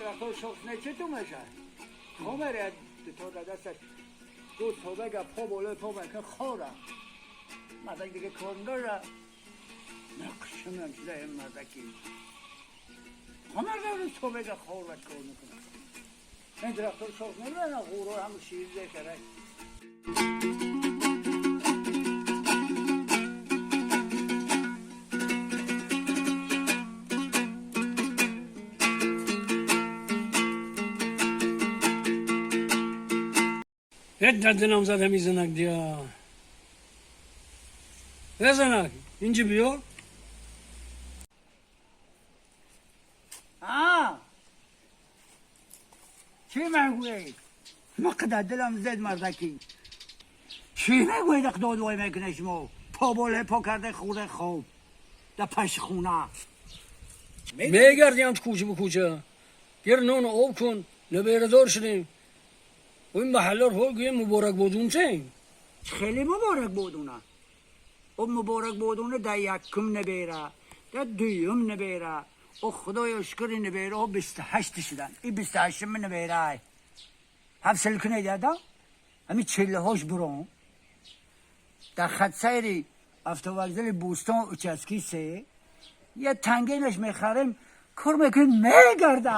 درختار شخص نه چطور میشه؟ خمره تا دستش دو تا بگه پا بالای پا بکن خوره. مردک دیگه کار نداره. نقشه چیزا این مردکی. خمر داره تو بگه خور و کار میکنه. این درختار شخص نمیره غورو هم شیر کرد. Ne دلم زد همی زنک دیا نه زنک اینجا بیا. آه چی میگویی؟ مقدر دلم زد مردکی. چی میگویی دق داد وای میکنه شما؟ پا باله پا کرده خورده خوب در پش خونه. میگردیم تو کوچه به کوچه گیر نون آب کن نبیره دار شدیم و این محله رو گویم مبارک بودون چه؟ خیلی مبارک بودونه. او مبارک بودونه در یکم نبیره در دویم نبیره او خدای شکر نبیره او 28 شدن. این 28 من نبیره هفت سال کنه دادا همی 48 برون در خط سیری افتوالزل بوستان اوچسکی سه یه تنگینش میخریم کار میکنیم میگرده.